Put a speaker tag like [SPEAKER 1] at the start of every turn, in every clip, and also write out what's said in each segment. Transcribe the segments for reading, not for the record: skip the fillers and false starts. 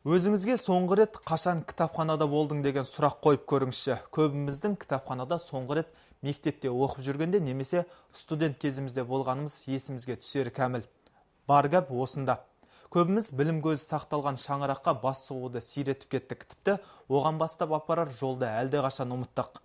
[SPEAKER 1] Өзіңізге соңғы рет қашан кітапханада болдың деген сұрақ қойып көріңізші. Көбіміздің кітапханада соңғы рет мектепте оқып жүргенде немесе студент кезімізде болғанымыз есімізге түсері кәміл. Бар гәп осында. Көбіміз білім көзі сақталған шаңыраққа бас сұғуды сиретіп кеттік. Тіпті оған бастап апарар жолды әлдеқашан ұмыттық.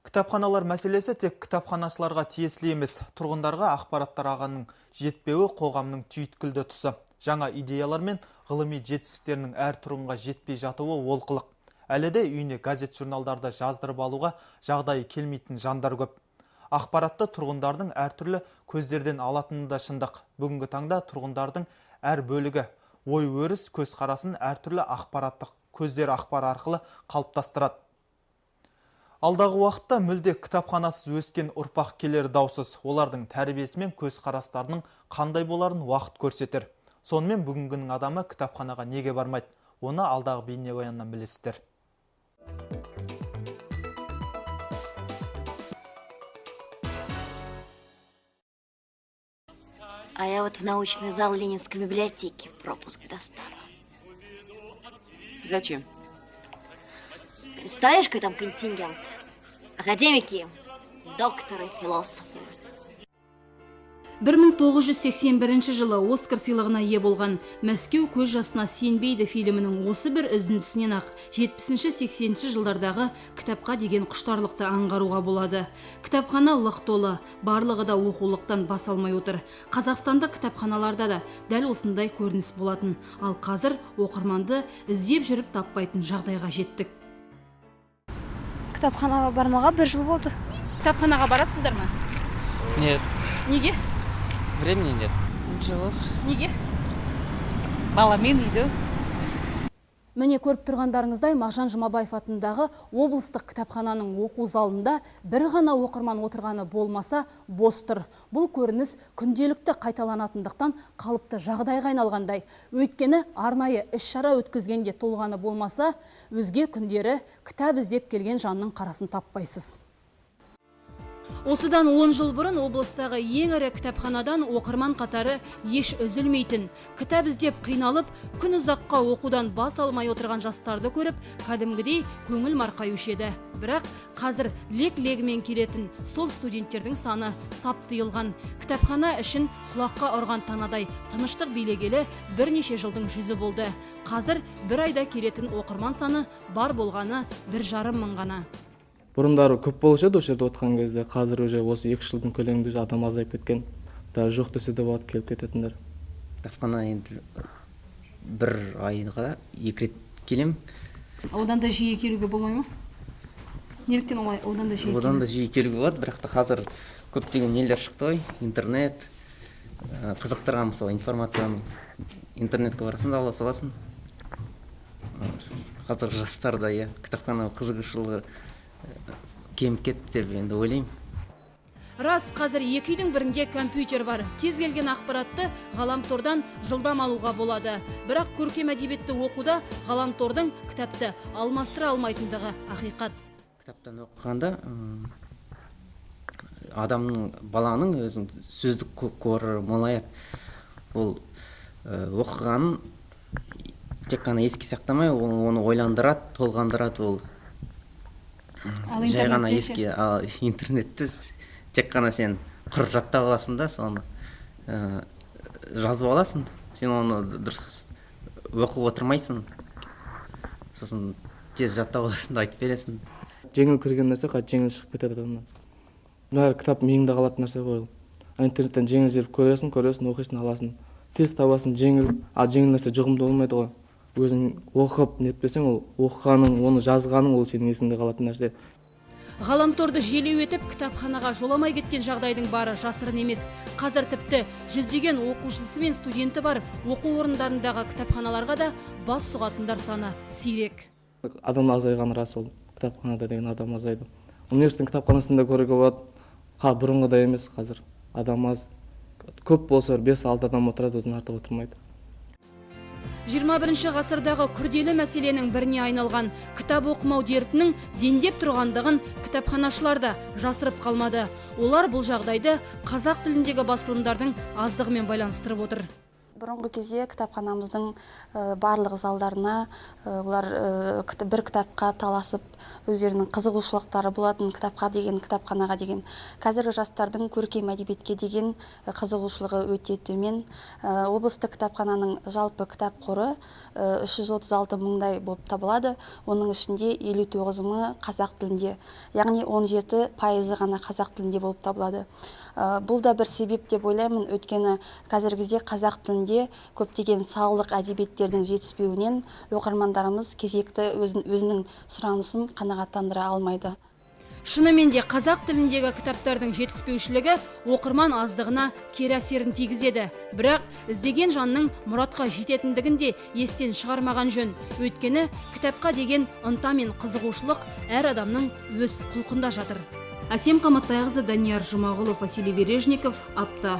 [SPEAKER 1] Кітапханалар мәселесі тек кітапханашыларға тиесілі емес. Тұрғындарға ақпараттар ағынының жетпеуі қоғамның түйткілді тұсы. Жаңа идеялар мен ғылыми жетістіктерінің әр тұрғынға жетпей жатуы олқылық. Әлі де үйіне газет журналдарды жаздырып алуға жағдайы келмейтін жандар көп. Ақпаратты тұрғындардың әртүрлі көздерден алатыны да шындық. Бүгінгі таңда тұрғындардың әр бөлігі ой өріс көзқарасын әртүрлі ақпараттық көздер ақпар арқылы қалыптастырады. Алдағы уақытта мүлде кітапханасыз өскен ұрпақ келер даусыз. Олардың тәрбиесі мен көзқарастарының қандай боларын уақыт көрсетер. Сонымен бүгінгінің адамы кітапханаға неге бармайды? Оны алдағы бейнебаяннан білесіздер.
[SPEAKER 2] А я вот в научный зал Ленинской библиотеки пропуск достала.
[SPEAKER 3] Зачем?
[SPEAKER 2] Представляешь, какой там контингент? Академики, докторы, философы.
[SPEAKER 4] 1981 жылы Оскар сыйлығына ие болған «Мәскеу көз жасына сенбейді» фильмінің осы бір үзіндісінен ақ 70-80 жылдардағы кітапқа деген құштарлықты аңғаруға болады. Кітапхана лық толы, барлығы да оқулықтан бас алмай отыр. Қазақстандық кітапханаларда да дәл осындай көрініс болатын. Ал қазір оқырманды іздеп жүріп таппайтын жағдайға жеттік.
[SPEAKER 5] Кітапханаға бармаға бір жыл болды.
[SPEAKER 4] Кітапханаға барасыздар ма?
[SPEAKER 6] Нет.
[SPEAKER 4] Неге?
[SPEAKER 6] Времени нет.
[SPEAKER 3] Жоқ.
[SPEAKER 4] Неге?
[SPEAKER 3] Баламен үйде.
[SPEAKER 4] Міне көріп тұрғандарыңыздай, Мағжан Жұмабаев атындағы облыстық кітапхананың оқу залында бір ғана оқырман отырғаны болмаса бос тұр. Бұл көрініс күнделікті қайталанатындықтан қалыпты жағдайға айналғандай. Өйткені арнайы іс-шара өткізгенде толғаны болмаса, өзге күндері кітап іздеп келген жанның қарасын таппайсыз. Осыдан 10 жыл бұрын облыстағы ең ірі кітапханадан оқырман қатары еш үзілмейтін. Кітап іздеп қиналып, күн ұзаққа оқудан бас алмай отырған жастарды көріп, кәдімгідей көңіл марқаюшы еді. Бірақ қазір лек-легімен келетін сол студенттердің саны сап тыйылған. Кітапхана ішін құлаққа ұрған танадай тыныштық билегелі бірнеше жылдың жүзі болды. Қазір бір айда келетін оқырман саны бар болғаны 1,5 мың ғана.
[SPEAKER 7] Бұрындары көп болушы еді осы жерде отқан кезде, қазір уже осы 2 жылдың көлемінде адам азайып кеткен. Даже жоқ десе де болады келіп кететіндер.
[SPEAKER 6] Кітапхана енді бір айға 2 рет келем.
[SPEAKER 4] Одан да жиі келуге болмай ма? Неліктен олай одан да жиі?
[SPEAKER 6] Одан да жиі келуге болады, бірақ та қазір көптеген нелер шықты ғой, интернет, қызықтырған мысалы информацияны интернетке барасың да ала саласың. Қазір жастарда иә, кітапхана қызығушылығы кеміп кетті деп енді ойлаймын.
[SPEAKER 4] Рас, қазір екі үйдің бірінде компьютер бар. Кез келген ақпаратты ғаламтордан жылдам алуға болады. Бірақ көркем әдебиетті оқуда ғаламтордың кітапты алмастыра алмайтындығы ақиқат.
[SPEAKER 6] Кітаптан оқығанда адамның, баланың өзінің сөздік қоры молаяды. Ол оқығанын тек қана еске сақтамай, оны ойландырады, толғандырады ол. Жай ғана еске, ал интернетті тек қана сен құр жаттап аласың да, соны жазып аласың, сен оны дұрыс оқып отырмайсың, сосын тез жаттап аласың да айтып бересің.
[SPEAKER 7] Жеңіл кірген нәрсе қайтып жеңіл шығып кетеді адамнан. Бәрі кітап миыңда қалатын нәрсе ғой ол. Интернеттен жеңіл жүріп көресің, көресің, оқисың, аласың. Тез табасың, жеңіл, ал жеңіл нәрсе жұғымды болмайды ғой. Өзің оқып нетпесең, ол оқығаның, оны жазғаның, ол сенің есіңде қалатын нәрсе.
[SPEAKER 4] Ғаламторды желеу етіп, кітапханаға жоламай кеткен жағдайдың бары жасырын емес. Қазір тіпті жүздеген оқушысы мен студенті бар оқу орындарындағы кітапханаларға да бас сұғатындар саны сирек.
[SPEAKER 7] Адам азайғаны рас ол. Кітапханада деген адам азайды. Университеттің кітапханасында көруге болады. Бұрынғыдай емес қазір. Адам аз. Көп болса 5-6 адам отырады, одан артық отырмайды.
[SPEAKER 4] 21 ғасырдағы күрделі мәселенің біріне айналған кітап оқымау дертінің дендеп тұрғандығын кітапханашылар да жасырып қалмады. Олар бұл жағдайды қазақ тіліндегі басылымдардың аздығымен байланыстырып отыр.
[SPEAKER 5] Бұрынғы кезде кітапханамыздың барлық залдарына олар бір кітапқа таласып, өздерінің қызығушылықтары болатын кітапқа деген, кітапханаға деген. Қазіргі жастардың көркем әдебиетке деген қызығушылығы өте төмен. Облыстық кітапхананың жалпы кітап қоры 336 мыңдай болып табылады. Оның ішінде 59 мыңы қазақ тілінде, яғни 17%-ы ғана қазақ тілінде болып табылады. Бұл да бір себеп деп ойлаймын, өйткені қазіргі кезде қазақ тілінде көптеген салалық әдебиеттердің жетіспеуінен оқырмандарымыз кезекті өзінің сұранысын қанағаттандыра алмайды.
[SPEAKER 4] Шынымен де қазақ тіліндегі кітаптардың жетіспеушілігі оқырман аздығына кері әсерін тигізеді. Бірақ іздеген жанның мұратқа жететіндігін де естен шығармаған жөн. Өйткені кітапқа деген ынта мен қызығушылық әр адамның өз құлқында жатыр. Әсем Қаматтайқызы, Данияр Жұмағұлов, Василий Вережников, Апта.